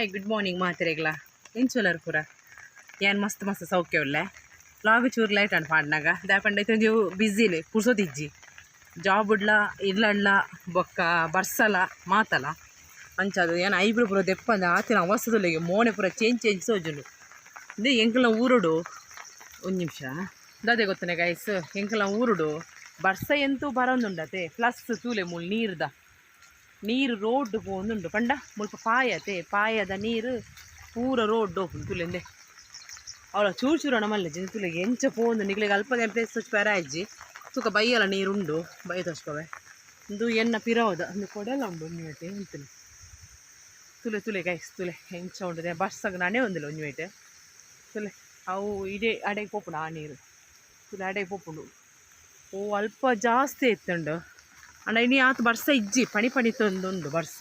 Hi, good morning ಮಾತೆರೆಗ್ಲ. ಎಂಚೊಲರ್ ಪೂರ? ಯಾನ್ ಮಸ್ತ್ ಮಸ್ತ್ ಸೌಖ್ಯ ಉಲ್ಲೆ. ಲಾಗ್ ಚೂರು ಲೈಟ್ ಅಂಡ್ ಪಾಡ್ನಾಗ ದಾಯೆ ಪಂಡ ಇತ್ತೆ ಒಂಜಿ ಬಿಸಿಲಿ, ಪುರ್ಸೊತಿಜ್ಜಿ. ಜಾಬ್ ಉಡ್ಲ ಇಲ್ಲಡ್ಲ ಬೊಕ್ಕ ಬರ್ಸಲ ಮಾತಲ. ಅಂಚಾದ್ ಯಾನ್ ಐಬ್ರೋ ಪೂರ ದೆಪ್ಪಂದೆ ಆತಿನ ಅವಸ್ಥೆದುಲ್ಲೆಗೆ. ಮೋನೆ ಪೂರ ಚೇಂಜ್ ಚೇಂಜ್ ತೋಜುಂಡು. ಇಂದು ಎಂಕಲ್ನ ಊರುಡು, ಒಂದು ನಿಮಿಷ, ದಾದೆ ಗೊತ್ತನೆ ಗೈಸ್, ಎಂಕಲ್ನ ಊರುಡು ಬರ್ಸ ಎಂತೂ ಬರೋಂದುಂಡತೆ. ಪ್ಲಸ್ ತೂಲೆ, ಮೂಲು ನೀರ್ದ ನೀರು ರೋಡ್ ಪೋವೊಂದುಂಡು. ಪಂಡ ಮುಲ್ಪ ಪಾಯತೆ, ಪಾಯದ ನೀರು ಪೂರ ರೋಡ್ ಹೋಪುಂಡು. ತೂಲೆಂದೆ, ಅವಳ ಚೂರು ಚೂರು ಅಣ ಮಲ್ಲೆಜಿ. ತೂಲೆ ಎಂಚ ಪೋವೊಂದು. ನಿಕ್ಲೆಗ್ ಅಲ್ಪದ ಪ್ಲೇಸ್ ತೋಚ್ಪೆರ ಆಯ್ಜಿ. ತುಕ ಬಯ್ಯಲ ನೀರುಂಡು, ಬಯ್ಯ ತೋಚ್ಪವೆ. ಉಂದು ಎನ್ನ ಪಿರವುದ ಒಂದು ಕೊಡೆಲ ಉಂಡು. ಒಂಜಿ ಉಂತುಲೆ. ತುಲೆ ತುಲೆ ಗೈಸ್, ತುಲೆ ಎಂಚ ಉಂಡು. ಬರ್ಸಗ್ ನಾನೇ ಒಂದಿಲ್ಲ ಒಂಜಿ ವೇಟ್. ತುಲೆ, ಅವು ಇಡೇ ಅಡೆಗೆ ಪೋಪುಂಡು ಆ ನೀರು. ತುಲೆ, ಅಡೆಗೆ ಪೋಪುಂಡು. ಓ, ಅಲ್ಪ ಜಾಸ್ತಿ ಇತ್ತುಂಡು. ಅಂಡ ಇನಿ ಆತ್ ಬರ್ಸ ಇಜ್ಜಿ, ಪಣಿ ಪಣಿ ಉಂಡು ಬರ್ಸ.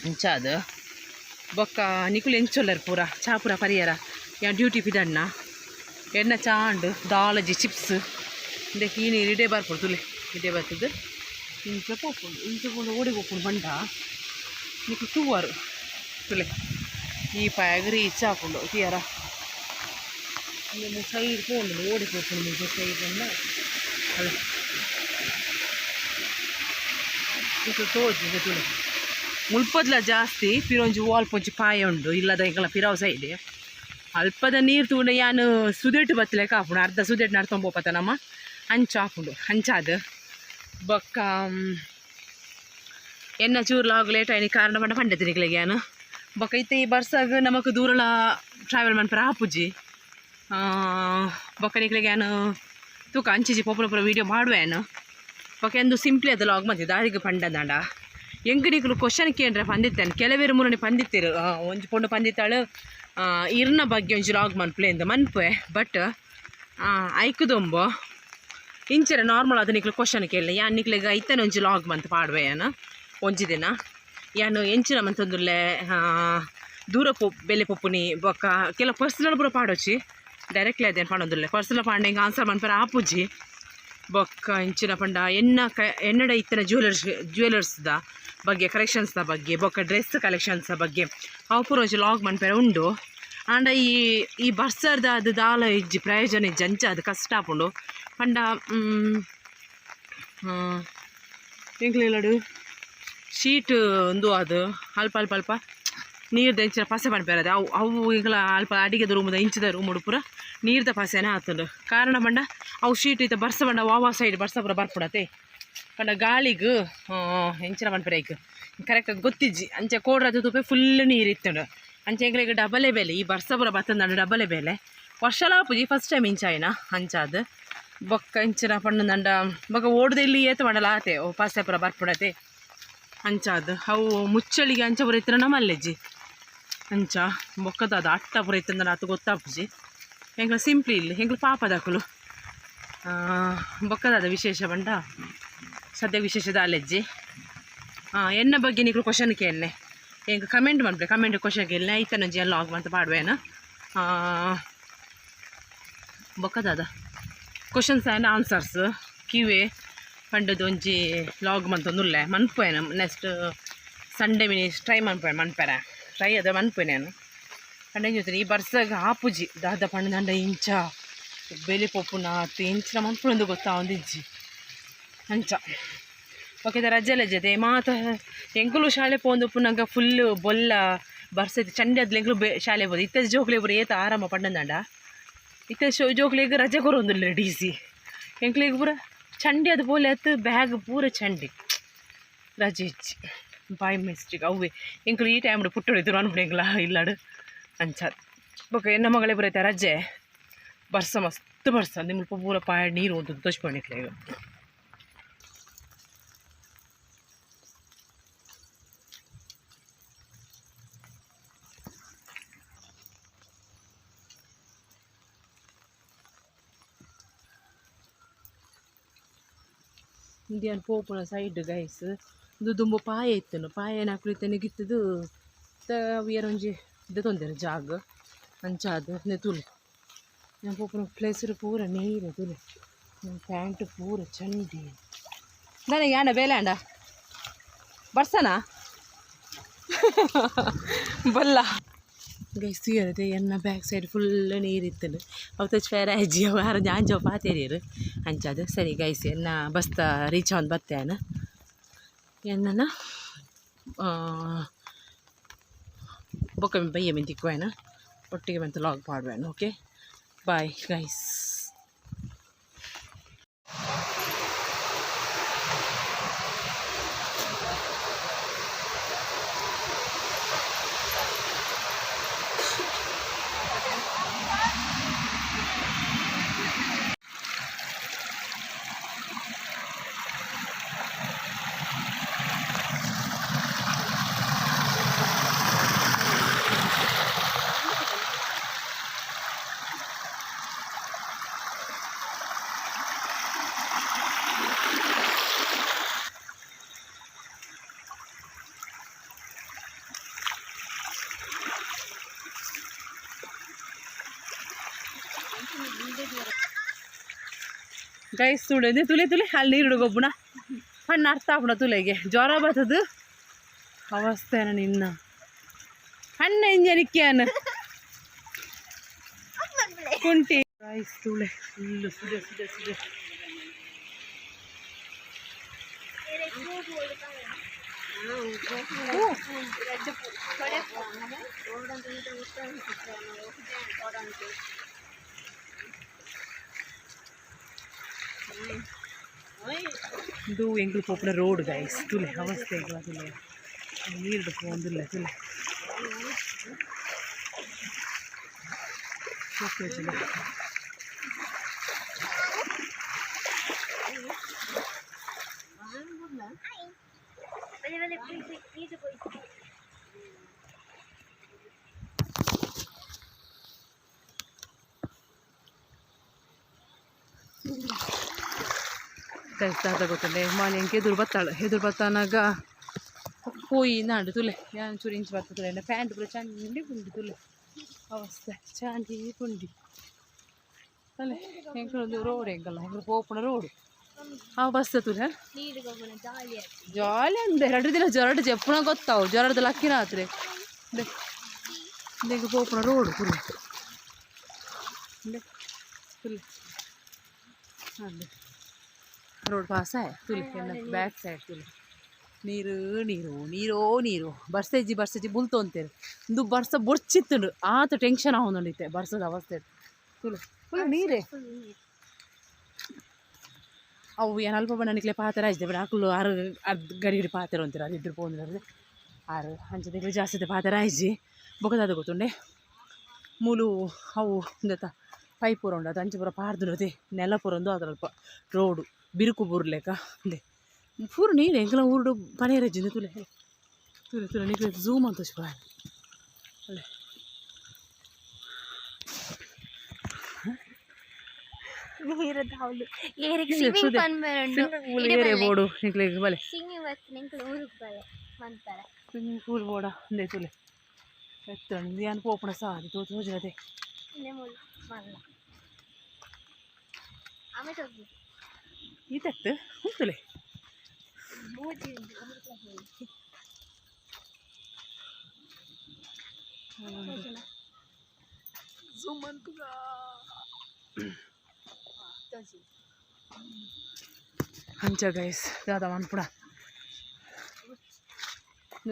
ಇಂಚಾದ ಬೊಕ್ಕ ನಿಕುಲು ಎಂಚೊಲ್ಲರ್ ಪೂರ? ಚಾ ಪೂರ ಪರಿಯರ? ಯಾನ್ ಡ್ಯೂಟಿ ಪಿದಣ್ಣ. ಎಣ್ಣ ಚಾ ಉಂಡು, ದಾಲಜಿ, ಚಿಪ್ಸ್. ಇಂದೆಕ್ ಈ ನೀರು ಇಡೇ ಬರ್ಪುಂಡು. ತುಲೆ, ಇಡೇ ಬರ್ತದೆ, ಇಂಚ ಪೋಪುಂಡು. ಇಂಚ ಪೋಂಡು ಓಡೆ ಪೋಪುಂಡು ಪಂಡ ನಿಕುಲು ತೂವರು. ತುಲೆ, ಈ ಪಾಯಗ್ ರೀಚ್ ಆಪುಂಡು. ತೂಯರ, ಸೈಡ್ ಪೋಂಡು. ಓಡೆ ಪೋಪುಂಡು ಮುಂಚೆ ಸೈಡ್ ಪಂಡ ಅಲ್ಲ, ನಿಕುಲು ತೋಜು. ತುಲೆ, ಮುಲ್ಪದ್ಲ ಜಾಸ್ತಿ ಪಿರೊಂಜಿ ವಾಲ್ಪ್ ಒಂಜಿ ಪಾಯ ಉಂಡು. ಇಲ್ಲದ ಎಂಕಲ ಪಿರಾವ್ ಸೈಡ್ ಅಲ್ಪದ ನೀರು ತೂಂಡ ಯಾನ್ ಸುದೆಟ್ ಬತ್ತಲೆಕ ಆಪುಂಡು. ಅರ್ಧ ಸುದೆಟ್ ನಡ್ತೊಂದು ಪೋಪತ ನಮ್ಮ, ಅಂಚ ಆಪುಂಡು. ಅಂಚಾದ್ ಬೊಕ್ಕ ಎನ್ನ ಚೂರು ಲಾಗ್ ಲೇಟ್ ಆಯ್ನಿ ಕಾರಣ ಪಂಡ ಪಂಡೆತಿ ನಿಕ್ಲೆಗ್ ಯಾನ್. ಬೊಕ್ಕ ಇತ್ತೆ ಈ ಬರ್ಸಾಗ ನಮಕ್ ದೂರಲ ಟ್ರಾವೆಲ್ ಮನ್ಪರ ಆಪುಜಿ. ಬೊಕ್ಕ ನಿಕ್ಲೆಗ್ ಯಾನ್ ತೂಕ ಅಂಚಿಜಿ ಪೋಪುನ ಪೂರ ವೀಡಿಯೋ ಮಾಡುವೆ ಯಾನ್. ಬೊಕ್ಕ ಎಂದು ಸಿಂಪ್ಲಿ ಅದು ಲಾಗ್ ಮಂತಿ ದಾರಿಗೆ ಪಂಡದಾಂಡ ಎಂಕ್ ನಿಕುಲು ಕ್ವಶನ್ ಕೇಂಡ್ರೆ ಪಂದಿತ್ತೇನೆ. ಕೆಲವೇರು ಮುರಣಿ ಪಂದಿತ್ತೀರು. ಒಂಜಿ ಪೊಣ್ಣು ಪಂದಿತ್ತಾಳು, ಇರ್ನ ಬಗ್ಗೆ ಒಂಜಿ ಲಾಗ್ ಮನ್ಪುಲೆ ಇಂದ. ಮನ್ಪುವೆ, ಬಟ್ ಐಕುದೊಂಬು ಇಂಚರ ನಾರ್ಮಲ್ ಅದು ನಿಕ್ಲು ಕ್ವಶನ್ ಕೇಳಲೆ. ಯಾನ್ ನಿಕ್ಲೆಗ್ ಐತನೆ ಒಂಜಿ ಲಾಗ್ ಮಂತ್ ಪಾಡುವೆ ಯಾನ್ ಒಂಜಿ ದಿನ. ಯಾನ್ ಎಂಚಿನ ಮಂತೊಂದುಲ್ಲೆ, ದೂರ ಪೋ ಬೆಲೆ ಪೊಪ್ಪುನಿ, ಬೊಕ್ಕ ಕೆಲವು ಪರ್ಸನಲ್ ಪೂರ ಪಾಡೊಚ್ಚಿ. ಡೈರೆಕ್ಟ್ಲಿ ಅದೇನು ಪಾಡೊಂದುಲ್ಲೆ. ಪರ್ಸನಲ್ ಪಾಂಡ ಹಿಂಗೆ ಆನ್ಸರ್ ಮನ್ಪರ ಆಪುಜಿ. ಬೊಕ್ಕ ಇಂಚಿನ ಪಂಡ ಎನ್ನ ಕ ಎನ್ನಡ ಇತ್ತಿನ ಜ್ಯುವೆಲರ್ಸ್ದ ಬಗ್ಗೆ, ಕಲೆಕ್ಷನ್ಸ್ದ ಬಗ್ಗೆ, ಬೊಕ್ಕ ಡ್ರೆಸ್ ಕಲೆಕ್ಷನ್ಸ್ದ ಬಗ್ಗೆ ಅವು ಪೂರ ಒಂಜಿ ಲಾಗ್ ಮನ್ಪೆರೆ ಉಂಡು. ಆಂಡ ಈ ಈ ಬರ್ಸರ್ದ ಅದು ದಾಲ ಇಜ್ಜಿ, ಪ್ರಯೋಜನ ಇಜ್ಜಿ. ಅಂಚ ಅದು ಕಷ್ಟ ಆಪುಂಡು. ಪಂಡ ಎಂಕ್ಲೆಲ್ಲಡು ಶೀಟ್ ಉಂದು ಅದು ಅಲ್ಪ ಅಲ್ಪ ಅಲ್ಪ ನೀರ್ದ ಇಂಚಿನ ಪಸೆ ಪನ್ಪೆರ್. ಅವು ಅವು ಎಂಕಲ ಅಲ್ಪ ಅಡಿಗೆದ ರೂಮುದ ಇಂಚಿದ ರೂಮುಡು ಪೂರ ನೀರ್ದ ಪಸೆನೆ ಆತುಂಡು. ಕಾರಣ ಪಂಡ ಅವು ಶೀಟ್ ಇತ್ತ ಬರ್ಸ ಪಂಡ ವಾವಾ ಸೈಡ್ ಬರ್ಸ ಪೂರ ಬರ್ಪುಡತೆ. ಪಂಡ ಗಾಳಿಗ್ ಎಂಚಿನ ಪನ್ಪೆರ್ ಐಕ್ ಕರೆಕ್ಟ್ ಅದು ಗೊತ್ತಿಜ್ಜಿ. ಅಂಚ ಕೋಡ್ರದ ತೂಪೆ ಫುಲ್ ನೀರು ಇತ್ತುಂಡು. ಅಂಚ ಎಂಕ್ಲೆಗ್ ಡಬಲೆ ಬೇಲೆ. ಈ ಬರ್ಸ ಪೂರ ಬತ್ತಂದಾಂಡ ಡಬಲೆ ಬೇಲೆ. ವರ್ಷಲ ಆಪುಜಿ, ಫಸ್ಟ್ ಟೈಮ್ ಇಂಚಾಯಿನ. ಅಂಚಾದ್ ಬೊಕ್ಕ ಇಂಚಿನ ಪಂಡಂದಂಡ ಬೊಕ್ಕ ಓಡ್ದ ಇಲ್ಲಿ ಏತ್ ಪಂಡಲ ಆತೆ. ಓ ಪಸೆ ಪೂರ ಬರ್ಪುಡತೆ. ಅಂಚಾದ್ ಅವು ಮುಚ್ಚಳಿಗೆ ಅಂಚ ಪೂರ ಇತ್ತಿನ ಮಲ್ಲೆಜ್ಜಿ. ಅಂಚ ಬೊಕ್ಕದ ಅಟ್ಟ ಪೂರ ಇತ್ತಂದ್ರೆ ಆತು ಗೊತ್ತಾಪುಜಿ. ಎಂಕ್ಲ ಸಿಂಪ್ಲಿ ಇಲ್ಲಿ ಎಂಕ್ಲು ಪಾಪದಕುಲು. ಬೊಕ್ಕದಾದ ವಿಶೇಷ ಪಂಡ ಸದ್ಯ ವಿಶೇಷ ದಾಲೆಜ್ಜಿ. ಎನ್ನ ಬಗ್ಗೆ ನಿಕ್ಲು ಕ್ವಶನ್ ಕೇನ್ನೆ. ಎಂಕ್ ಕಮೆಂಟ್ ಮನ್ಪುಲೆ. ಕಮೆಂಟ್ ಕ್ವಶನ್ ಕೇನ್ನೆ, ಐತನೊಂಜಿ ಲಾಗ್ ಮಂತ್ ಪಾಡುವೇನ. ಬೊಕ್ಕದಾದ ಕ್ವಶನ್ಸ್ ಆ್ಯಂಡ್ ಆನ್ಸರ್ಸ್ ಕ್ಯೂಎ ಪಂಡದು ಒಂಜಿ ಲಾಗ್ ಮಂತೊಂದುಲ್ಲೆ. ಮನ್ಪುವೇನ ನೆಕ್ಸ್ಟ್ ಸಂಡೇ ಮಿನಿ ಟ್ರೈ ಮನ್ಪುವೆ. ಮನ್ಪೆರೆ ಟ್ರೈ ಅದ ಮನ್ಪುವೆ ನಾನು. ಪಂಡ ಜೊತೆ ಈ ಬರ್ಸಗ್ ಆಪುಜಿ. ದಾದ ಪಂಡಂಡ ಇಂಚ ಬೆಲೆ ಪೋಪುನ ಅತ್ತು ಇಂಚಿನ ಮನ್ಪುನೊಂದು ಗೊತ್ತಾವೊಂದಿಜ್ಜಿ ಅಂಚ. ಓಕೆ, ರಜೆ ಜೊತೆ ಮಾತ ಎಂಕುಲು ಶಾಲೆ ಪೋಂದು ಉಪ್ಪುನಗ ಫುಲ್ ಬೊಲ್ಲ ಬರ್ಸೈತಿ, ಚಂಡಿ ಅದ್ಲ ಎಂಕುಲು ಬೆ ಶಾಲೆ ಪೋದು. ಇತ್ತೆ ಜೋಕ್ಲೆ ಪೂರ ಏತ್ ಆರಾಮ ಪಂಡಂದಾಂಡ. ಇತ್ತೆ ಶೋ ಜೋಕ್ಲೆಗ್ ರಜೆ ಕೊರೊಂದುಲ್ಲೆರ್ ಡಿ ಸಿ. ಎಂಕ್ಲೆಗ್ ಪೂರ ಚಂಡಿ ಅದು ಪೋಲೆ ಅತ್ತು, ಬ್ಯಾಗ್ ಪೂರ ಚಂಡಿ, ರಜೆ ಇಜ್ಜಿ. ಬಾಯ್ ಮಿಸ್ಟೇಕ್ ಅವ್ವೆ. ಎಂಕುಲು ಈ ಟೈಮ್ಡ್ ಪುಟ್ಟೊಡು ಅನ್ಪುಂಡು ಎಂಕ್ಲ ಇಲ್ಲಡ್ ಅಂಚ. ಬೊಕ ಎನ್ನ ಮಗಳೇ ಪೂರ ಐತೆ ರಜೆ. ಬರ್ಸ ಮಸ್ತ್ ಬರ್ಸ, ಮುಲ್ಪ ಪೂರ ಪಾಯ ನೀರು ಉಂಟು ತೋಜ್ಪೊಂಡು ನಿಕ್ಲೆಗ್. ಇಂಡಿಯನ್ ಪೋಪುನ ಸೈಡ್ ಗೈಸ್. ಉಂದು ದುಂಬು ಪಾಯ ಇತ್ತುಂಡು. ಪಾಯನ ಅಕುಲು ನೆಗಿತ್ತುದು ಒಂಜಿ ದೆತೊಂದೆರ್ ಜಾಗ. ಅಂಚಾದ್ ನೆ ತೂಲೆ, ಯಾನ್ ಪೋಪುನ ಪ್ಲೇಸ್ ಪೂರ ನೀರು. ತೂಲೆ, ಪ್ಯಾಂಟ್ ಪೂರ ಚಂಡಿ. ನನಗೆ ಯಾನ ಬೇಲೆ ಅಂಡ ಬರ್ಸನಾ? ಬಲ್ಲ ಗೈಸ್ ತೂಯರತೆ ಎನ್ನ ಬ್ಯಾಕ್ ಸೈಡ್ ಫುಲ್ ನೀರು ಇತ್ತುಂಡು. ಅವು ಫೇರ್ ಆಯ್ಜಿ ಅವು ಯಾರು ಜಾಂಜೋ ಪಾತೆರಿಯರು ಅಂಚಾದ. ಸರಿ ಗೈಸ್, ಎನ್ನ ಬಸ್ತ ರೀಚ್ ಆನ್ ಬತ್ತೇನ ಎನ್ನನ ಬೊಕ್ಕ ಬಯ್ಯ ಮಿನ್ ತಿಕ್ಕುವೇನ ಒಟ್ಟಿಗೆ ಬಂತು ಲಾಗ್ ಮಾಡುವೇನು. Okay, bye guys. Guys ತುಳೆ ತುಲೆ ತುಲೆ ಅಲ್ಲಿ ನೀರು ಗೊಬ್ಬುಣ ಹಣ್ಣು ಅರ್ಥ ಆಪುಣ ತುಲೆಗೆ ಜ್ವರ ಬರ್ತದ ಅವಸ್ಥೆನ ನಿನ್ನ ಹಣ್ಣು ಎಂಜನಿಕ್ಯಾನ ಕುಂಟಿ. ಗೈಸ್ ತುಳೆ ಫುಲ್ಲು ಸುದೆ ಸುದೆ ಸುದೆ. ಇದು ಎಂಕುಲು ಪೋಪುನ ರೋಡ್ ಗೈಸ್. ತುಲೆ ಅವಸ್ಥೆ ಎಂಕಲ ತುಲೆ ನೀರು ಪೋಂದುಲ್ಲ ತುಲೆ. ಓಕೆ ತುಲೆ. ಗೈಸ್ ದಾದ ಗೊತ್ತುಂಡೆ ಮಾನಿ ಎಂಕ್ ಎದುರು ಬತ್ತಾಳು. ಎದುರು ಬತ್ತಾನಾಗ ಪೋಯಿ ನಾಡು ತುಲೆ ಯಾನ್ ಚೂರು ಇಂಚ್ ಬತ್ತ ತುಲೆ. ಪ್ಯಾಂಟ್ ಪೂರ ಚಂಡಿ ಪುಂಡಿ ತುಲೆ ಅವಸ್ಥೆ ಚಾಂಡಿ ಪುಂಡಿ ಅಲ್ಲೇ. ಎಂಕಲೊಂದು ರೋಡ್ ಎಂಕಲ್ಲ ಎಂಕಲು ಪೋಪುನ ರೋಡ್ ಆ ಬಸ್ ತುಲೆ. ಜಾಲಿ ಅಂದೆ 2 ದಿನ ಜ್ವರಡು ಜಪ್ಪುನ ಗೊತ್ತಾವು ಜ್ವರದ ಲಕ್ಕಿನ ಆತ್ರೆ. ಇಂದೆಂಕ್ ಪೋಪುನ ರೋಡ್ ತುಲೆ ತುಲೆ ಅಂದೆ ರೋಡ್ ಪಾಸ್ ಆಯ್ ತುಲೆ ಬ್ಯಾಕ್ ಸೈಡ್ ತುಲೆ. ನೀರು ನೀರು ನೀರೋ ನೀರು. ಬರ್ಸೆಜ್ಜಿ ಬರ್ಸೆಜ್ಜಿ ಬುಲ್ತೊಂತೇರು. ಇಂದು ಬರ್ಸ ಬೊರ್ಚಿತ್ತುಂಡು ಆತ ಟೆನ್ಷನ್ ಆವೊಂದುಂಡಿತ್ತೆ ಬರ್ಸದ ಅವಸ್ಥೆ ತುಲೆ ಫುಲ್ ನೀರೇ. ಅವು ಏನು ಅಲ್ಪ ಬಣ್ಣ ನಿಕ್ಲೆ ಪಾತ್ರ ಆಯ್ತು ಬಿಡ ಅಕುಲು ಆರು ಅರ್ಧ ಗಡಿ ಗಡಿ ಪಾತ್ರ ಅಂತೀರ ಅದು ಇದ್ರ ಪೋಂದ್ರೆ ಆರು ಅಂಚ ಜಾಸ್ತಿ ಪಾತ್ರ ಆಯ್ಜಿ. ಬೊಕದಾದ ಗೊತ್ತುಂಡೆ ಮೂಲು ಅವು ಇಂದತ ಪೈಪ್ ಪೂರ ಉಂಡು ಅದು ಅಂಚ ಪೂರ ಪಾರ್ದುನದೆ ನೆಲ ಪೂರ ಉಂದು ಅದ್ರಲ್ಪ ರೋಡು ಬಿರುಕು ಬೂರ್ಲೆಕ ಅಂದೆ ಪೂರ ನೀರು. ಎಂಕಲ ಊರುಡು ಪನೇರಜ್ಜಿಂದು ತುಲೆ ತುಲೆ ತುಲೆ ನಿಕ್ಲೆ ಝೂಮ್ ಅಂತ ಅಲ್ಲೇ. ನೀರು ಹೌದು ಏರಿಗೆ ಸ್ವಿಮ್ಮಿಂಗ್ ಪನ್ಪುಂಡು. ಸ್ವಿಮ್ಮಿಂಗ್ ಪೂಲ್ ಏರೆ ಬೋಡು ನಿಕ್ಲೆಗ್ ಬಲೆ. ಸ್ವಿಮ್ಮಿಂಗ್ ಬತ್ತಿನ ಎಂಕುಲು ಊರುಗ್ ಬಲೆ ಮನ್ಪರೆ. ಸ್ವಿಮ್ಮಿಂಗ್ ಪೂಲ್ ಬೋಡ ಅಂದೆ ತುಲೆ ಎತ್ತಂಡು ಯಾನ್ ಪೋಪುಣ ಸಾದಿ ತೋ ತೋಜುನದೆ. ಇಂದೆ ಮೂಲು ಮಲ್ಲ ಆಮೆ ತೋಜಿ. ಈತತ್ತು ಉಂತುಲೆ. ಮೂಜಿ ಉಂಡು ಅಮೃತ ಹೇಳಿ ತೋಜುನ. ಝೂಮ್ ಮನ್ಪುಗ. ತೋಜಿ. ಅಂಚ ಗೈಸ್ ದಾದ ಮನ್ಪುಣ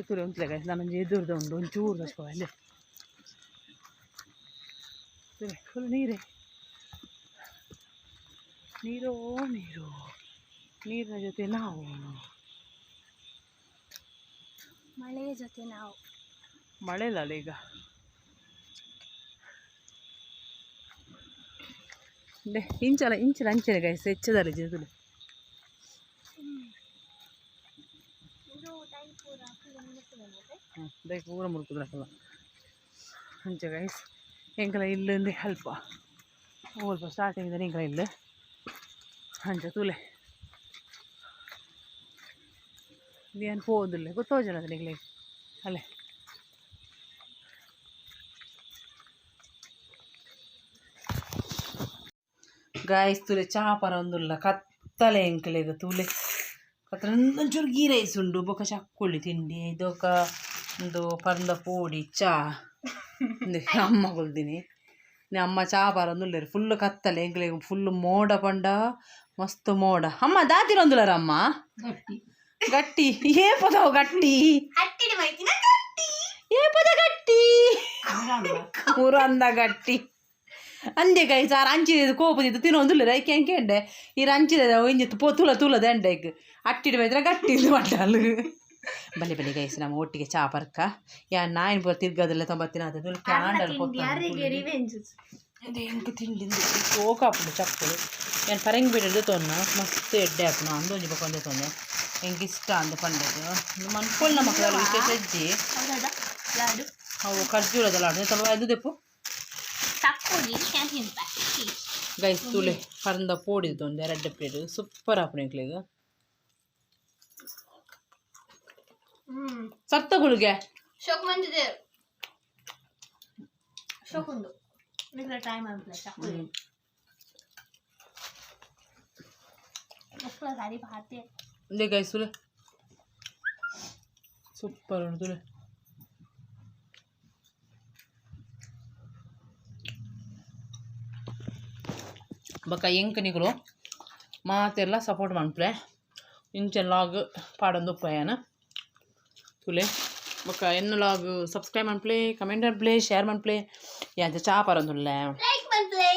ತುಲೆ ಉಂತುಲೆ ಗೈಸ್. ನಾನೊಂಜಿ ಎದುರುದ ಉಂಡು ಒಂಚೂರು ತೋಜ್ಪೋ ಅಲ್ಲಿ ತುಲೆ ಫುಲ್ ನೀರೇ ನೀರೋ ನೀರು. ನೀರಿನ ಜೊತೆ ನಾವು. ಮಳೆಯ ಜೊತೆ ನಾವು. ಮಳೆ ಇಲ್ಲ ಅಲ್ಲ ಈಗ. ಇಂಚಲ ಇಂಚಲ ಅಂಚನೆ ಗೈಸ್ ಹೆಚ್ಚದಲ್ಲ ತುಲೆ. ಇದು ಟೈಮ್ ಪೂರ ಫುಲ್ ಮುಳುಕುದನ್ನತೆ. ಹಾಂ ದೈ ಪೂರ ಮುಳುಕುದ್ರಲ್ಲ. ಅಂಚ ಗೈಸ್ ಎಂಕಲ ಇಲ್ಲಂದೆ ಅಲ್ಪ ಅಲ್ಪ ಸ್ಟಾರ್ಟಿಂಗ್ ಎಂಕಲ ಇಲ್ಲ ಅಂಚ ತೂಲೆ ಏನು ಪೋದಿಲ್ಲ ಗೊತ್ತೋಜನ ನಿಗ್ಲೆ ಅಲ್ಲೇ. ಗಾಯ್ಸ್ ತೂಲೆ ಚಾ ಪರೊಂದುಲ್ಲ ಕತ್ತಲೆ ಎಂಕಲೆಗ್ ತೂಲೆ ಕತ್ತಲೆ ಒಂಚೂರು ಗೀ ರೈಸ್ ಉಂಡು ಬೊಕ ಚಕ್ಕುಳಿ ತಿಂಡಿ ಇದೊಕ. ಒಂದು ಪರ್ಂದ ಪೋಡಿ ಚಾ. ಇಂದು ಅಮ್ಮ ಕೊಲ್ದಿನಿ. ಅಮ್ಮ ಚಾ ಪರೊಂದುಲ್ಲೆರ್. ಫುಲ್ ಕತ್ತಲೆ ಎಂಕ್ಲೆಗ್. ಫುಲ್ ಮೋಡ ಪಂಡ ಮಸ್ತ್ ಮೋಡ. ಅಮ್ಮ, ದಾತಿರೊಂದುಲ್ಲರ ಅಮ್ಮ? ಗಟ್ಟಿ ಏಪದವು ಗಟ್ಟಿ? ಅಟ್ಟಿಡಿ ಮೈತಿನ ಗಟ್ಟಿ. ಏಪದ ಗಟ್ಟಿ? ಮುರಂದ ಗಟ್ಟಿ ಅಂದೆ ಕೈ ಸಾರ್ ಅಂಚಿದ ಕೋಪದಿತ್ತು ತಿನ್ನೊಂದುಲ್ಲೆರ್. ಐಕೆ ಎಂಕೆಂಡೆ ಈರ್ ಅಂಚಿದ ಒಂಜಿ ಪೋ ತುಲ ತುಲ ದಂಡೆಗ್ ಅಟ್ಟಿಡ್ ಬೈದ್ರ ಗಟ್ಟಿ ಇದು ಪಂಡಲ್. ಬಲೆ ಬಲೆ ಗೈಸ್, ನಮ್ಮ ಒಟ್ಟಿಗೆ ಚಾ ಪರ್ಕ. ಯಾನ್ ನಾಯಿನ್ ಪೂರ ತಿರ್ಗದಲ್ಲ ತೊಂಬತ್ತಿನ. ಅದು ಕ್ಯಾಂಡಲ್. ಯಾರಿಗೆ ರಿವೆಂಜ್? ಇದು ಎಂಕ್ ತಿಂಡಿ ಸೋಕಾಪುಂಡು ಚಪ್ಪುಡು. ಯಾನ್ ಪರಂಗಿ ಬೀಡದು ತೊನ್ನ ಮಸ್ತ್ ಎಡ್ಡೆ ಆಪುಂಡು. ಅಂದು ಒಂಜಿ ಬೊಕ ಒಂಜಿ ತೊಂದೆ. ಎಂಕ್ ಇಷ್ಟ ಅಂದ್ ಪಂಡದು. ಮನ್ಪೊಲ್ ನಮಕ್ ವಿಶೇಷ ಇಜ್ಜಿ. ಹೌದಾ, ಲಾಡು? ಅವು ಖರ್ಜೂರದ ಲಾಡು ತಮ್ಮ ಅದು ದೆಪ್ಪು. ತಕ್ಕೊಡಿ ಕ್ಯಾಂಟೀನ್. ಗೈಸ್, ತೂಲೆ, ಪರಂದ ಪೋಡಿದ್ದು ಒಂದು ಎರಡು ಪ್ಲೇಟ್. ಸೂಪರ್ ಆಪುಂಡು ಎಂಕ್ಲೆಗ್. ಸತ್ತ ಗುಳಿಗೆ. ಶೋಕ್ ಬಂದಿದೆ, ಶೋಕ್ ಉಂಡು. ನಿಮಗೆ ಟ್ರೈ ಮಾಡ್ಬಿಲ್ಲ ಚಕ್ಕು ಮಕ್ಕಳ ಸಾರಿ ಭಾತೆ. ಇಂದೇ ಗೈಸ್, ತೂಲೆ, ಸೂಪರ್ ಉಂಟು, ತೂಲೆ. ಬೊಕ ಎಂಕ್ ನಿಕುಲು ಮಾತೆರ್ಲ ಸಪೋರ್ಟ್ ಮನ್ಪುಲೆ. ಇಂಚ ಲಾಗ್ ಪಾಡೊಂದು ಉಪ್ಪುವೆ. ತೂಲೆ, ಬೊಕ ಎನ್ನ ಲಾಗ್ ಸಬ್ಸ್ಕ್ರೈಬ್ ಮನ್ಪುಲೆ, ಕಮೆಂಟ್ ಮನ್ಪುಲೆ, ಶೇರ್ ಮನ್ಪುಲೆ. ಯಾಂಚ ಚಾ ಪರೊಂದುಲ್ಲೆ. ಲೈಕ್ ಮನ್ಪ್ಲೆ.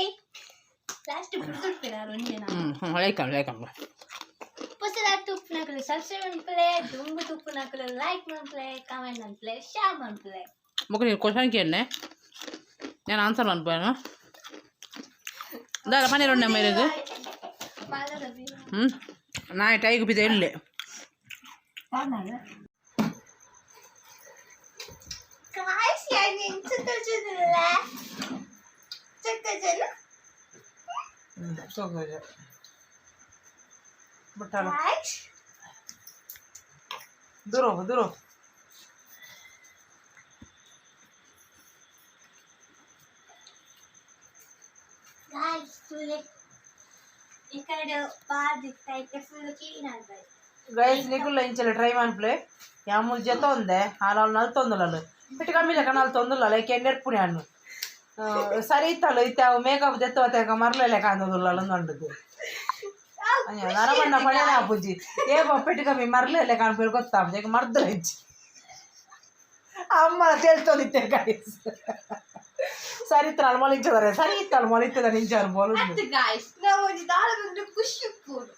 ಲಾಸ್ಟ್ ಬಿಡ್ದುಡ್ಪಿನ ಒಂಜಿ. ಹ್ಞೂ ಹ್ಞೂ ಲೈಕ್ ಲೈಕ್. ಪೊಸದ ತುಪ್ಪುನಕುಲು ಸಬ್ಸ್ಕ್ರೈಬ್ ಮನ್ಪುಲೆ. ದುಂಬು ತುಪ್ಪುನಕುಲು ಲೈಕ್ ಮನ್ಪುಲೆ, ಕಮೆಂಟ್ ಮನ್ಪುಲೆ, ಶೇರ್ ಮನ್ಪುಲೆ. ಬೊಕ ನೀನು ಕ್ವಶನ್ ಕೇಳನೆ, ನಾನು ಆನ್ಸರ್ ಮನ್ಪುವೆನು. ದಾದ ಪನ್ನೀರ್ ಉಂಡೆ ಮೇರೆಗ್? ಹ್ಞೂ ನಾಯಿ ಟೈಗ್ ಬಿದ್ದೆ ಇಲ್ಲೇ. ಗಾಯ್ಸ್, ಯಾನ್ ಎಂಚ ತೋಜುದುಲ್ಲ ಚಕ್ಕ ಜನ. ಬಟ್ಟಲ. ಗಾಯ್ಸ್. ದೂರ ದೂರ. ಗಾಯ್ಸ್, ತೂಲೆ, ಈ ಕಡೆ ಬಾದಿತ್ತ ಇತ್ತೆ ಫುಲ್ ಕ್ಲೀನ್ ಆಗ್ಬೇಕು. Guys, ನಿಕುಲ್ಲ ಇಂಚಲ try ಮನ್ಪುಲೆ. ಯಾಮುಲ್ ಜೆತೊಂದೆ ಹಾಲು ಅವ್ಳು ನಲ್ತೊಂದುಲಲು ಬಿಟ್ಟು ಕಮ್ಮಿ ಲೆಕ್ಕ ನಲ್ತೊಂದುಲ್ಲ. ಲೈಕ್ ಎಣ್ಣೆರ್ಪುಣಿ ಹಣ್ಣು ಸರಿ ಇತ್ತಲ್ಲ. ಇತ್ತೆ ಅವು ಮೇಕಪ್ ದೆತ್ತುವ ಮರ್ಲೆ ಲೆಕ್ಕ ಅಂದೊಂದುಲ್ಲಲ್ಲ ಅಂದುಂಡದು. ನರಬಣ್ಣ ಪಡೆಯ ಪೂಜಿ ಏ ಪೆಟ್ಟು ಕಮ್ಮಿ ಮರ್ಲೆ ಲೆಕ್ಕ ಅನ್ಪೇರು ಗೊತ್ತಾಪುಜಿ. ಈಗ ಮರ್ದಲ ಇಜ್ಜಿ. ಅಮ್ಮ ತೇಳ್ತೊಂದಿತ್ತೆ ಗೈಸ್. ಸರಿ ಇತ್ತಲ್ಲ ಮೊಲಿಂಚದಾರೆ, ಸರಿ ಇತ್ತಲ್ಲ ಮೊಲಿತದ ನಿಂಚಾರು ಬೋಲು. ಗಾಯ್ಸ್, ನಾವು ಒಂಜಿ ದಾಲ ಬಂದು ಖುಷಿ ಉಪ್ಪುಡು.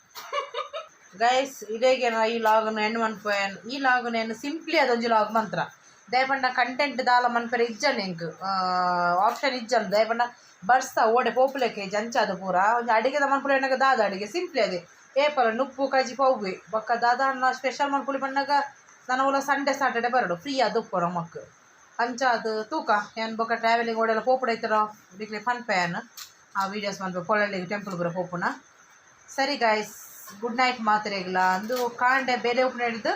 ಗೈಸ್, ಇಡೇಗೆ ಈ ಲಾಗ್ನ ಎಂಡ್ ಮನ್ಪುವೆನ್. ಈ ಲಾಗ್ನ ಏನು ಸಿಂಪ್ಲಿ ಅದೊಂಜಿ ಲಾಗ್ ಮಂತ್ರ. ದಯಪಂಡ ಕಂಟೆಂಟ್ ದಾಲ ಮನ್ಪೆರೆ ಇಜ್ಜನ್, ಎಂಕ್ ಆಪ್ಷನ್ ಇಜ್ಜನ್. ದಯಪಂಡ ಬರ್ಸ ಓಡೆ ಪೋಪುಲೆಕ್ಕೆ ಜಂಚಾದ ಪೂರ. ಒಂಜಿ ಅಡಿಗೆದ ಮನ್ಪುಲೆ ಎನ್ನಗ ದಾದ ಅಡಿಗೆ ಸಿಂಪ್ಲಿ ಅದೇ ಏಪಲ ನುಪ್ಪು ಕಜಿ ಪೌವೆ. ಬೊಕ್ಕ ದಾದ ಅನ್ನ ಸ್ಪೆಷಲ್ ಮನ್ಪುಲಿ ಪನ್ನಗ ನನ ಉಲ ಸಂಡೇ ಸಾಟರ್ಡೆ ಬರಡು, ಫ್ರೀ ಅದು ಉಪ್ಪುರ ಮಕ್ಕು. ಅಂಚ ಅದು ತೂಕ ಏನ್ ಬೊಕ್ಕ ಟ್ರಾವೆಲಿಂಗ್ ಓಡೆಲ್ಲ ಪೋಪುಡೈತರ ನಿಕ್ಲೆ ಪನ್ಪೆ. ಆ ವೀಡಿಯೋಸ್ ಮನ್ಪೆ. ಪೊಳಳ್ಳಿಗೆ ಟೆಂಪಲ್ ಪೂರ ಪೋಪುನ. ಸರಿ ಗಾಯ್ಸ್, ಗುಡ್ ನೈಟ್ ಮಾತ್ರೆಗ್ಲ. ಅಂದು ಕಾಂಡೆ ಬೇಲೆ ಉಪ್ಪು ಹಿಡಿದು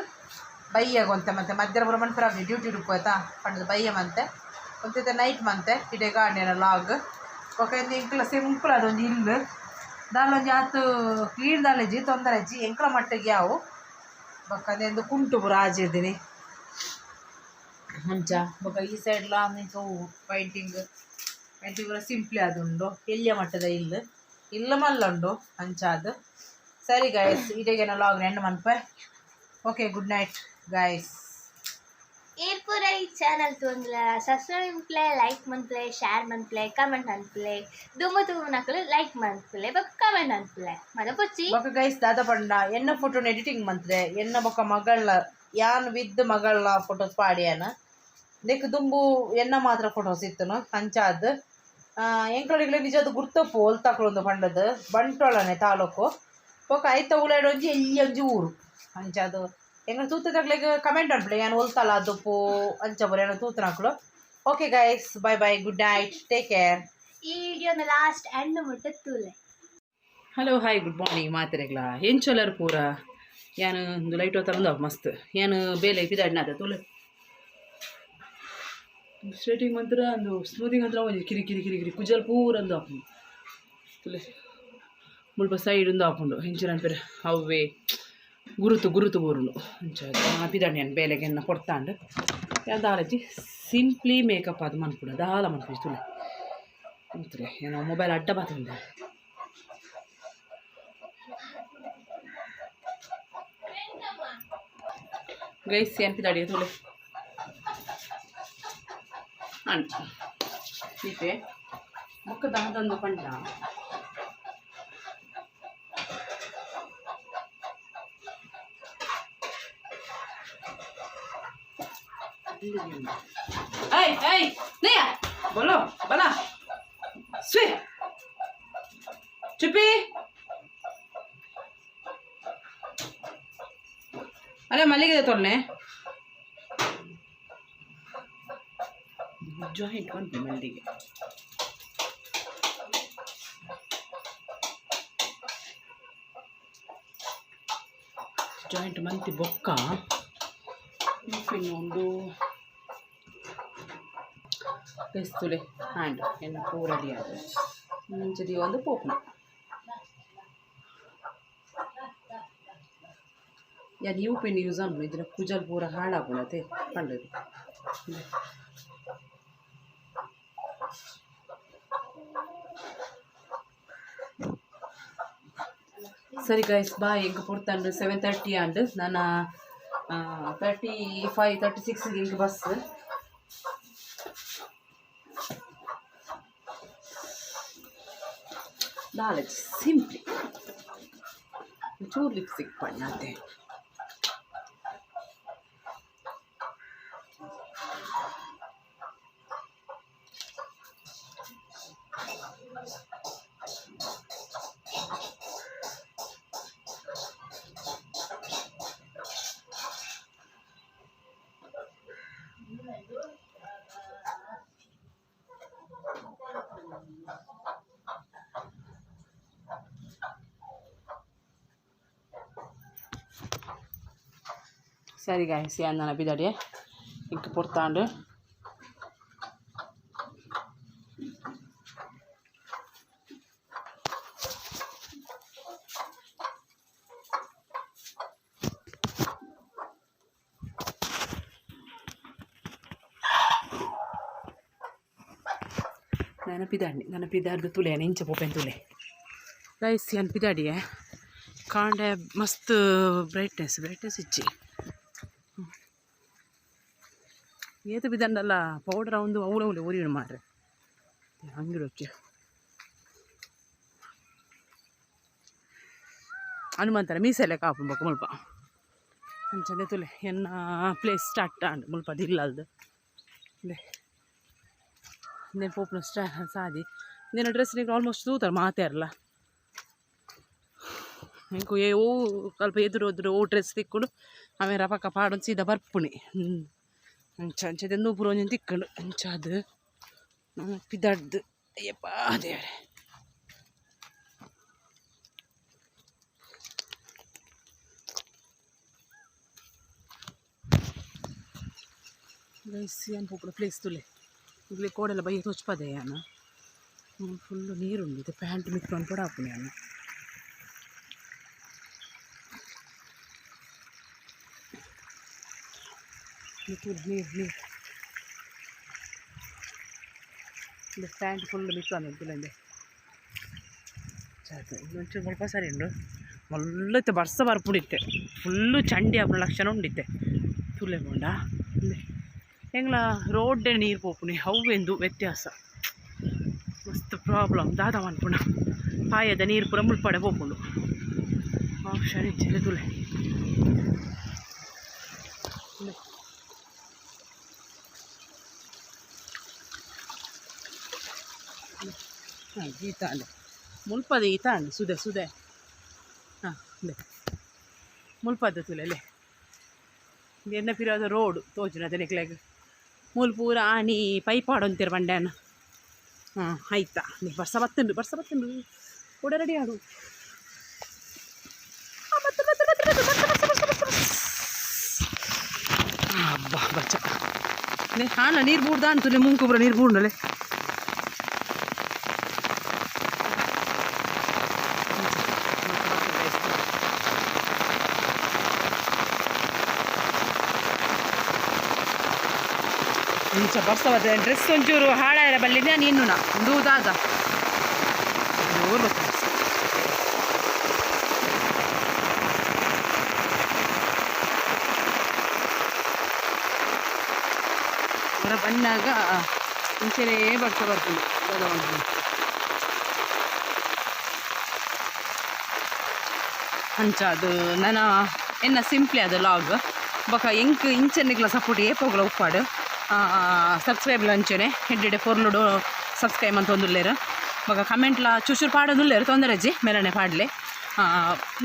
ಬಯ್ಯಾಗ ಒಂತೆ ಮತ್ತೆ ಮಧ್ಯಾಹ್ನ ಪೂರ ಮನ್ಪೆರ ಡ್ಯೂಟಿ ಉಪ್ಪು ಆಯ್ತಾ ಪಂಡದ ಬಯ್ಯ ಮಂತೆ ಒಂತೆ ನೈಟ್ ಮಂತೆ. ಇಡೆ ಗಾಂಡೆನ ಲಾಗ್. ಬೊಕ ಎಂಕ್ಲ ಸಿಂಪಲ್ ಅದೊಂಜಿ ಇಲ್ಲು. ದಾಲೊಂಜಿ ಆತು ಕ್ಲೀನ್ ದಾಲೇಜಿ ತೊಂದರೆ ಇಜ್ಜಿ ಎಂಕ್ಲ ಮಟ್ಟಿಗೆ ಯಾವು. ಬೊಕ ಅದೆಂದು ಕುಂಟು ಪೂರ ಆಜಿರ್ದಿನಿ ಅಂಚ. ಬೊಕ ಈ ಸೈಡ್ಲ ಪೈಂಟಿಂಗ್ ಪೈಂಟಿಂಗ್ ಪೂರ ಸಿಂಪ್ಲಿ ಅದುಂಡು. ಎಲ್ಯ ಮಟ್ಟದ ಇಲ್ಲು, ಇಲ್ಲ ಮಲ್ಲ ಉಂಡು ಅಂಚ ಅದು. ಸರಿ ಗಾಯ್ಸ್, ಇಡೆಗೆ ಲಾಗ್ ಎಂಡ್ ಮನ್ಪೆ. Okay, good night guys. ಈ ಪೂರ ಈ ಚಾನಲ್ ತೂಂದ್ಲ ಸಬ್ಸ್ಕ್ರೈಬ್ ಮನ್ಪುಲೆ, ಲೈಕ್ ಮನ್ಪುಲೆ, ಶೇರ್ ಮನ್ಪುಲೆ, ಕಮೆಂಟ್ ಮನ್ಪುಲೆ. ದುಂಬು ತೂನಕುಲು ಲೈಕ್ ಮನ್ಪುಲೆ ಬೊಕ್ಕ ಕಮೆಂಟ್ ಮನ್ಪುಲೆ ಮದ ಪೊಚ್ಚಿ. ಬೊಕ ಗೈಸ್, ದಾದ ಪಂಡ ಎನ್ನ ಫೋಟೋನ ಎಡಿಟಿಂಗ್ ಮಂತ್ರೆ. ಎನ್ನ ಬೊಕ ಮಗಳ ಯಾನ್ ವಿದ್ ಮಗಳ ಫೋಟೋಸ್ ಪಾಡಿಯಾನ. ನೆಕ್ ದುಂಬು ಎನ್ನ ಮಾತ್ರ ಫೋಟೋಸ್ ಇತ್ತನು. ಅಂಚಾದ್ ಎಂಕ್ಲೊಡಿಗ್ಲೆ ನಿಜಾದ್ ಗುರ್ತಪ್ಪು ಒಲ್ತಾಕ್ಲೊಂದು ಪಂಡದು ಬಂಟ್ವಾಳನೆ ತಾಲೂಕು. ಬೊಕ ಐತ ಉಲಾಯ್ಡ್ ಒಂಜಿ ಎಲ್ಯ ಒಂಜಿ ಊರು. ಅಂಚಾದ್ ಎಂಕ್ಲ ತೂತದಕ್ಲೆಗ್ ಕಮೆಂಟ್ ಮನ್ಪುಲೆ, ಯಾನ್ ಒಲ್ತಲ ದುಪ್ಪು ಅಂಚ ಪೂರ ಏನ ತೂತನಕ್ಲು. Okay guys, bye bye, good night, take care. ಈ ವಿಡಿಯೋನ ಲಾಸ್ಟ್ ಎಂಡ್ ಮುಟ್ಟ ತೂಲೆ. ಹಲೋ, ಹಾಯ್, ಗುಡ್ ಮಾರ್ನಿಂಗ್ ಮಾತೆರೆಗ್ಲ. ಎಂಚೊಲರ್ ಪೂರ? ಯಾನ್ ಒಂದು ಲೈಟ್ ಹೋತಾರಂದು ಮಸ್ತ್. ಯಾನ್ ಬೇಲೆ ಪಿದಾಡ್ನಾದ ತೂಲೆ. ಸ್ಟ್ರೇಟಿಂಗ್ ಮಂತ್ರ ಒಂದು ಸ್ಮೂತಿಂಗ್ ಅಂತ ಒಂಜಿ ಕಿರಿ ಕಿರಿ ಕಿರಿ ಕಿರಿ ಕುಜಲ್ ಪೂರ ಒಂದು ಆಪುಂಡು. ತೂಲೆ, ಮುಲ್ಪ ಸೈಡ್ ಒಂದು ಆಪುಂಡು. ಎಂಚಿನ ಅನ್ಪೆರ್ ಅವ್ವೆ ಗುರುತು ಗುರುತು ಬೂರುಂಡು. ಅಂಚ ಪಿದಾಡ್ನ ಯಾನ್ ಬೇಲೆಗೆ ಎನ್ನ ಪೊರ್ತಾಂಡ್. ದಾಲಜಿ ಸಿಂಪ್ಲಿ ಮೇಕಪ್ ಅದು ಮನ್ಪುಣ ದಾಲ ಮನ್ಪು ತುಲೆ ತುಲೆ ಏನೋ ಮೊಬೈಲ್ ಅಡ್ಡ ಬಾತುಂಡ. ಗೈಸ್ ಎಂಪಿದಾಡಿ ತುಲೆ ಅಂಟ್ ಈತೆ ಬೊಕ್ಕ ದಾದಂದು ಪಂಡ ಏಯ್ ಏಯ್ ನಯ್ಯ बोलो ಬಲ ಸ್ವಿ ಚುಪ್ಪಿ ಅರೆ ಮಲ್ಲಿಗೆ ತೊರ್ನೆ ಜಾಯಿಂಟ್ ಉಂಟು ಮಲ್ಲಿಗೆ. ಜಾಯಿಂಟ್ ಮಂತಿ ಬೊಕ್ಕ ಇನ್ನೊಂದು ತುಲೆ ಹ್ಯಾಂಡ್ ಎನ್ನ ಪೂರ ರೆಡಿ ಆದ ಮುಂಚೆ ಒಂದು ಪೋಪುನ ಯಾನ್ you pen use ಅನ್ಪುನ ಇದ್ರ ಕುಜಲ್ ಪೂರ ಹಾಳಾಪುಂಡತೆ ಪಂಡದು. ಸರಿ ಗೈಸ್ ಬಾಯ್. ಎಂಕ್ ಪೊರ್ತಂಡು 7:30 ಆಂಡ್ ನನ 35 36 ಎಂಕ್ ಬಸ್. ದಾಲಜ್ ಸಿಂಪ್ಲಿ ಚೂರು ಲಿಪ್ಸ್ಟಿಕ್ ಪಣ್ಣಾತೆ. ಸರಿ ಗಾಯ್ಸ್ ಯಾನ್ ಪಿದಾಡಿ ಇಂಕ್ ಪೊರ್ತಾಂಡು. ನನ ಪಿದಾಡ್ನಿ ನನ ಪಿದಾಡ್ದು ತುಲೆ ಇಂಚ ಪೋಪೆನ್ ತುಲೆ. ಗೈಸ್ ಯಾನ್ ಪಿದಾಡಿಯೆ ಕಾಂಡೆ ಮಸ್ತ್ ಬ್ರೈಟ್ನೆಸ್ ಬ್ರೈಟ್ನೆಸ್ ಇಜ್ಜಿ. ಏತು ಬಿದಂಡಲ್ಲ ಪೌಡರ್ ಒಂದು ಅವುಲ ಉಲೆ ಒರಿಯುನು ಮಾರ್ರೆ ಅಂಗಿಡೊಚ್ಚಿ ಹನುಮಂತನ ಮೀಸೆಲೆ ಕಾಪುಂಡು ಬೊಕ ಮುಲ್ಪ ಅಂಚನೆ ತುಲೆ ಎನ್ನ ಪ್ಲೇಸ್ ಸ್ಟಾರ್ಟ್ ಆಂಡ್ ಮುಲ್ಪ ದಿಲ್ಲಲ್ದು ಇಂದೆನ್ ಪೋಪುನ ಸ್ಟಾ ಸಾದಿ. ಇಂದೆನ ಡ್ರೆಸ್ ನಿಕುಲು ಆಲ್ಮೋಸ್ಟ್ ತೂತರ್ ಮಾತೆರ್ಲ. ಎಂಕು ಏ ಓ ಅಲ್ಪ ಎದುರು ಎದುರು ಓ ಡ್ರೆಸ್ ತಿಕ್ಕುಂಡು ಆಮೇಲೆ ರಪಕ್ಕ ಪಾಡೊಂದು ಸೀದಾ ಬರ್ಪುಣಿ. ಅಂಚ ಅಂಚ ನೂಪುರ ಒಂಜೊಂದು ತಿಕ್ಕುಂಡು ಅಂಚಾದ್ ಪಿದಡ್ದು. ಅಯ್ಯಪ್ಪ ದೇವರೇ. ಗೈಸ್ ಯಾನ್ ಪೋಪುನ ಪ್ಲೇಸ್ ತುಲೆ ಇಗ್ಲೆ ಕೋಡೆಲ ಬಯ್ಯ ತೋಚ್ಪದೆ ಯಾನ್. ಫುಲ್ಲು ನೀರುಂಡು ಇತ್ತೆ ಪ್ಯಾಂಟ್ ಮಿತ್ತ್ ಮನ್ಪೊಡು ಆಪುಂಡು ಯಾನ್. ನೀರು ನೀರು ನೀರು ಪ್ಯಾಂಟ್ ಫುಲ್ ಮಿತ್ತ್ ಬಂದುಂಡು ಇಂದೆ. ಒಂಚೂರು ಮುಲ್ಪ ಸರಿ ಉಂಡು ಮಲ್ಲ ಇತ್ತೆ ಬರ್ಸ ಬರ್ಪುಂಡು ಇತ್ತೆ ಫುಲ್ಲು ಚಂಡಿ ಆಪುನ ಲಕ್ಷಣ ಉಂಡಿತ್ತೆ ತುಲೆ ಬೋಂಡ. ಎಂಗ್ಲ ರೋಡ್ಡೆ ನೀರು ಪೋಪುನಿ ಅವೆಂದು ವ್ಯತ್ಯಾಸ ಮಸ್ತ್ ಪ್ರಾಬ್ಲಮ್ ದಾದ ಮನ್ಪುಣ ಪಾಯದ ನೀರು ಪೂರ ಮುಲ್ಪಡೆ ಪೋಪುಂಡು ಆಪ್ಷನ್ ಇಜ್ಜಿ ತುಲೆ. ಹಾಂ ಈತ ಅಂದೆ ಮುಲ್ಪದ ಈತ ಅಂಡ್ ಸುದೆ ಸುದೆ ಹಾಂ ಅದೇ ಮುಲ್ಪದ ತುಲೆ ಅಲ್ಲೇ ಎನ್ನ ಪಿರಾದ ರೋಡ್ ತೋಜುನ ನಿಕ್ಲೆಗ್ ಮೂಲು ಪೂರ ಆಣಿ ಪೈಪ್ ಆಡೊಂತೀರ ಬಂಡ್ಯಾನ. ಹಾಂ ಆಯ್ತಾ ನೀ ಬರ್ಸ ಬತ್ತುಂಡು ಬರ್ಸ ಬತ್ತುಂಡು ಕೂಡ ರೆಡಿ ಆಡು. ಬತ್ತು ಬತ್ತು ಬತ್ತು ಬತ್ತು ಬರ್ಸ ಬರ್ಸ ಬರ್ಸ ಬರ್ಸ. ಅಬ್ಬಾ ಬಚ್ಚ ಹಾಂ ನೀರು ಬೂಡ್ದ ಅಂತುಲೆ ಮುಂಕುಬ್ರ ನೀರು ಬೂಡ್ನಲೆ. ಇಂಚ ಬರ್ಸ ಬರ್ತದೆ. ಡ್ರೆಸ್ ಒಂಚೂರು ಹಾಳಾಯರ ಬಲ್ಲಿದೆ ನೀನು ಒಂದು ದಾದ ಜೋರು ಬರ್ತದೆ. ಹೊರ ಬಂದಾಗ ಇಂಚೆನೇ ಬರ್ತಾ ಬರ್ತದೆ ದಾದ ಒಂದು ಅಂಚ ಅದು ನನ್ನ ಎನ್ನ ಸಿಂಪ್ಲಿ ಅದು ಲಾಗ್. ಬೊಕ ಎಂಕ್ ಇಂಚೆನಿಗ್ಲ ಸಪೋರ್ಟ್ ಏಪೋಗ್ಲ ಉಪ್ಪಾಡು. ಸಬ್ಸ್ಕ್ರೈಬ್ಲ ಅಂಚೆನೆ ಹೆಡ್ಡೆ ಪೊರ್ಲುಡು ಸಬ್ಸ್ಕ್ರೈಬ್ ಅಂತ ಒಂದುಲ್ಲೇರು. ಬೊಕ ಕಮೆಂಟ್ಲ ಚೂರು ಪಾಡೊಂದುಲ್ಲೇರು, ತೊಂದರೆ ಅಜ್ಜಿ, ಮೇಲನೆ ಪಾಡ್ಲೆ.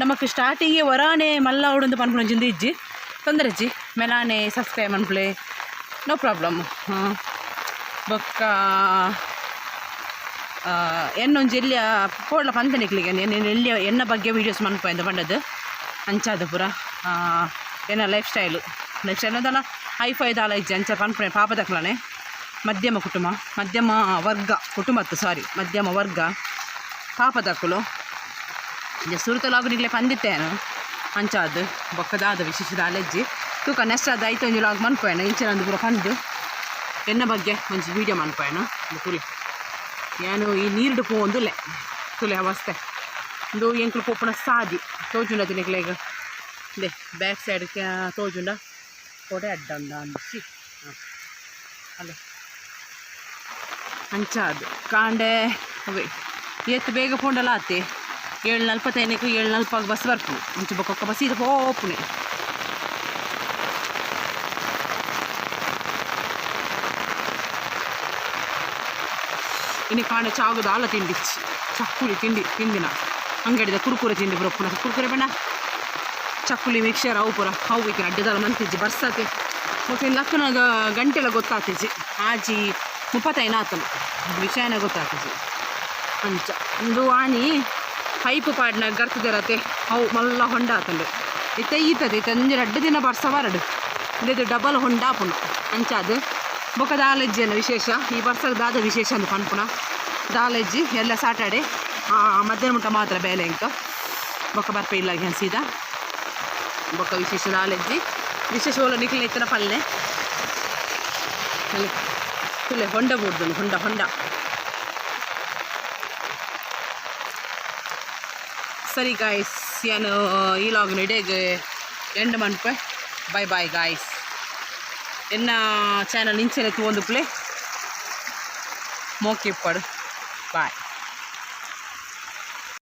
ನಮಕ್ ಸ್ಟಾರ್ಟಿಂಗೇ ವರಾನೆ ಮಲ್ಲ ಉಡೊಂದು ಪನ್ಪುನಂಚಿಂದು ಇಜ್ಜಿ, ತೊಂದರೆ ಅಜ್ಜಿ, ಮೆಲಾನೆ ಸಬ್ಸ್ಕ್ರೈಬ್ ಅನ್ಪ್ಲೆ, ನೋ ಪ್ರಾಬ್ಲಮ್. ಬೊಕ್ಕ ಎನ್ನೊಂಜಿ ಎಲ್ಲಿಯ ಪೋಡ್ಲ ಪಂತನಿಕ್ಲಿಗೆ ಎನ್ನ ಎಲ್ಲಿಯ ಎನ್ನ ಬಗ್ಗೆ ವೀಡಿಯೋಸ್ ಮನ್ಪು ಪಂಡದು ಅಂಚಾದ ಪೂರ. ಎನ್ನ ಲೈಫ್ ಸ್ಟೈಲು, ಲೈಫ್ ಸ್ಟೈಲ್ ಅದಲ್ಲ, ಹೈಫೈ ದಾಲ ಇಜ್ಜಿ, ಅಂಚ ಪನ್ಪುನೆ ಪಾಪದಕ್ಲನೆ. ಮಧ್ಯಮ ಕುಟುಂಬ, ಮಧ್ಯಮ ವರ್ಗ ಕುಟುಂಬತ್ತು, ಸಾರಿ, ಮಧ್ಯಮ ವರ್ಗ ಪಾಪದಕ್ಕುಲು. ಸುರುತಲಾಗು ನಿಗ್ಲೆ ಪಂದಿತ್ತೇನು ಅಂಚಾದ್. ಬೊಕ್ಕದಾದ ವಿಶೇಷ ದಾಲೆಜ್ಜಿ ತೂಕ. ನೆಕ್ಸ್ಟ್ ಅದು ಐತೆ ಒಂಜಿ ಲಾಗ್ ಮನ್ಪುವೆನು. ಇಂಚಿನ ಪೂರ ಪಂದು ಎನ್ನ ಬಗ್ಗೆ ಒಂಜಿ ವೀಡಿಯೋ ಮನ್ಪುವೆನು. ತುಲೆ ಯಾನು ಈ ನೀರ್ಡ್ ಪೋವೊಂದುಲ್ಲೆ. ತುಲೆ ಅವಸ್ಥೆ. ಇಂದು ಎಂಕ್ಲು ಪೋಪುನ ಸಾದಿ ತೋಜುಂಡ ತಿನಿಕ್ಲೆಗ್? ಇಂದೆ ಬ್ಯಾಕ್ ಸೈಡ್ ತೋಜುಂಡ? ಕೊಡೆ ಅಡ್ಡ ಉಂಡ ಅಂಚಿ ಅಲ್ಲ ಅಂಚ. ಅದು ಕಾಂಡೆ ಅವೇ ಏತ್ ಬೇಗ ಪೋಂಡಲ ಆತೆ. 7:45ಕ್ಕೆ, 7:40ಕ್ಕೆ ಬಸ್ ಬರ್ಪುಂಡು. ಅಂಚ ಬೊಕ್ಕ ಬಸ್ ಇದು ಪೋಪುನೆ. ಇನ್ನು ಕಾಂಡೆ ಚಾಗು ದಾಲ ತಿಂಡಿ, ಚಕ್ಕುಲಿ ತಿಂಡಿ ತಿಂದಿನ. ಅಂಗಡಿದ ಕುರ್ಕುರೆ ತಿಂಡಿ ಬರಪ್ಪುನ. ಕುರ್ಕುರೆ ಬೇಡ, ಚಕ್ಕುಲಿ, ಮಿಕ್ಸರ್ ಅವು ಪೂರ. ಅವು ಈಗ ಅಡ್ಡದಾಲ ಮಂತಿಜ್ಜಿ ಬರ್ಸತೆ. ಮತ್ತು ಲಕ್ಕನಾಗ ಗಂಟೆಲ್ಲ ಗೊತ್ತಾತಿಜ್ಜಿ. 6:35 ಆತನ ವಿಷಯನ ಗೊತ್ತಾತಿಜ್ಜಿ. ಅಂಚ ಒಂದು ಆಣಿ ಪೈಪ್ ಪಾಡ್ನ ಗರ್ತದಿರತ್ತೆ, ಅವು ಮಲ್ಲ ಹೊಂಡ ಆತಂಡು. ಇತ್ತೆ ಈತದೆ ಇತ್ತೆ ಒಂಜಿ ರಡ್ಡು ದಿನ ಬರ್ಸ ಬರಡು, ಇದು ಡಬಲ್ ಹೊಂಡ ಆಪುಂಡು. ಅಂಚ ಅದು ಬೊಕ್ಕ ದಾಲೆಜ್ಜಿನ ವಿಶೇಷ. ಈ ಬರ್ಸಗ್ ದಾದ ವಿಶೇಷ ಅಂದ್ ಪನ್ಪುನ ದಾಲೆಜ್ಜಿ. ಎಲ್ಲ ಸಾಟರ್ಡೆ ಮಧ್ಯಾಹ್ನ ಮುಟ್ಟ ಮಾತ್ರ ಬೇಲೆ ಇಂಕ. ಬೊಕ್ಕ ಬರ್ಪೆ ಇಲ್ಲ ಸೀದಾ. ಬೊಕ್ಕ ವಿಶೇಷ ದಾಲೆಜ್ಜಿ. ವಿಶೇಷ ಓಲ ನಿಕ್ಲೆ ಇತ್ತಿನ ಪಲ್ಲೆ ತುಲೆ. ಹೊಂಡ ಬೂಡ್ದು, ಹೊಂಡ ಹೊಂಡ. ಸರಿ ಗಾಯ್ಸ್, ಏನು ಈ ಲಾಗ್ನ ಇಡೇಗ್ ಎಂಡ್ ಮನ್ಪೆ. Bye bye guys. ಎನ್ನ ಚಾನಲ್ ಇಂಚೆನೆ ತೂವೊಂದುಪ್ಪುಲೆ, ಮೋಕೆ ಇಪ್ಪಡು. ಬಾಯ್.